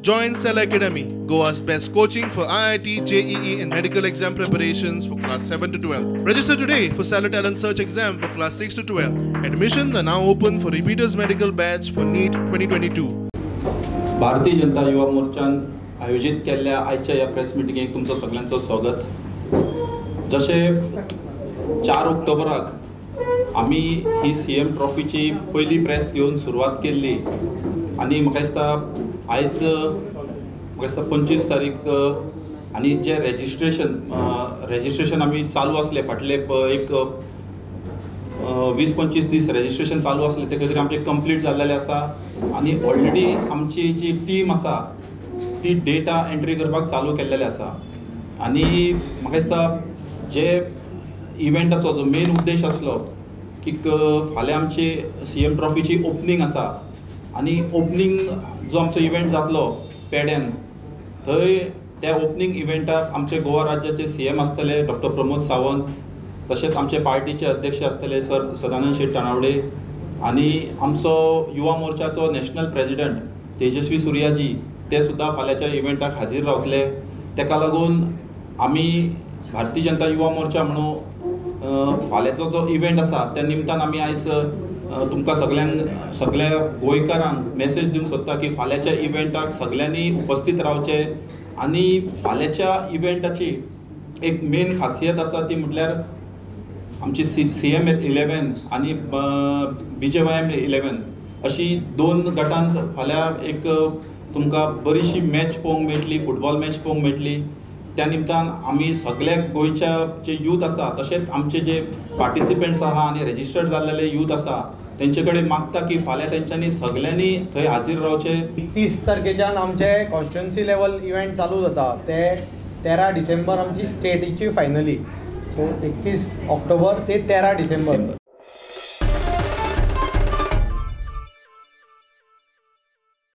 Join Cell Academy, Goa's best coaching for IIT, JEE and medical exam preparations for class 7 to 12. Register today for Cellar Talent Search exam for class 6 to 12. Admissions are now open for repeaters medical batch for NEET 2022. Bharatiya Janata Yuva मोर्चान आयोजीत केल्ल्या आयच्या ह्या press मिटिंगेक तुमचो सगळ्यांचो स्वागत. जशें 4 ऑक्टोबराक आमी ही CM ट्रॉफीची पयली प्रेस घेवन सुरवात केल्ली आनी म्हाका दिसता आयज म्हाका दिसता 25 तारीख आनी जे रेजिस्ट्रेशन आमी चालू आसले फाटले एक 20-25 दीस रेजिस्ट्रेशन चालू आसले ते खातीर आमचें कंप्लीट जाल्लेलें आसा आनी ऑलरेडी आमची जी टीम आसा ती डेटा एंट्री करपाक चालू केल्लेले आसा. आनी म्हाका दिसता जे इव्हेंटाचो जो मेन उद्देश आसलो की फाल्यां आमची सीएम ट्रॉफीची ओपनींग आसा आनी ओपनींग जो आमचो इव्हेंट जातलो पेड्यान थंय त्या ओपनींग इव्हेंटाक आमचे गोवा राज्याचे सीएम आसतले डॉक्टर प्रमोद सावंत, तशेंच आमचे पार्टीचे अध्यक्ष आसतले सर सदानंद शेट तानावडे आनी आमचो युवा मोर्चाचो नॅशनल प्रेजिडंट तेजस्वी सुर्याजी ते सुद्दां फाल्यांच्या इव्हेंटाक हाजीर रावतले. तेका लागून आमी भारतीय जनता युवा मोर्चा म्हणून फाल्यांचो जो इव्हेंट आसा त्या निमतान आमी आयज तुमकां सगळ्यांक सगळ्या गोंयकारांक मेसेज दिवंक सोदता की फाल्यांच्या इव्हेंटाक सगळ्यांनी उपस्थीत रावचें. आनी फाल्यांच्या इव्हेंटाची एक मेन खासियत आसा ती म्हटल्यार आमची CM 11 आनी BJYM 11 अशी दोन गटांत फाल्यां एक तुमकां बरीशी मॅच पळोवंक मेळटली, फुटबॉल मॅच पळोवंक मेळटली. त्या निमतान आमी सगळ्या गोंयच्या जे यूथ आसा तशेंच आमचे जे पार्टिसिपंट्स आहा आनी रेजिस्टर्ड जाल्लेले यूथ आसा तेंचे कडेन मागता की फाल्यां तेंच्यांनी सगळ्यांनी थंय हाजीर रावचें. 31 तारखेच्यान आमचे कॉन्स्टिट्युएन्सी लेवल इव्हेंट चालू जाता ते 13 डिसेंबर आमची स्टेटीची फायनली. सो 31 ऑक्टोबर ते 13 डिसेंबर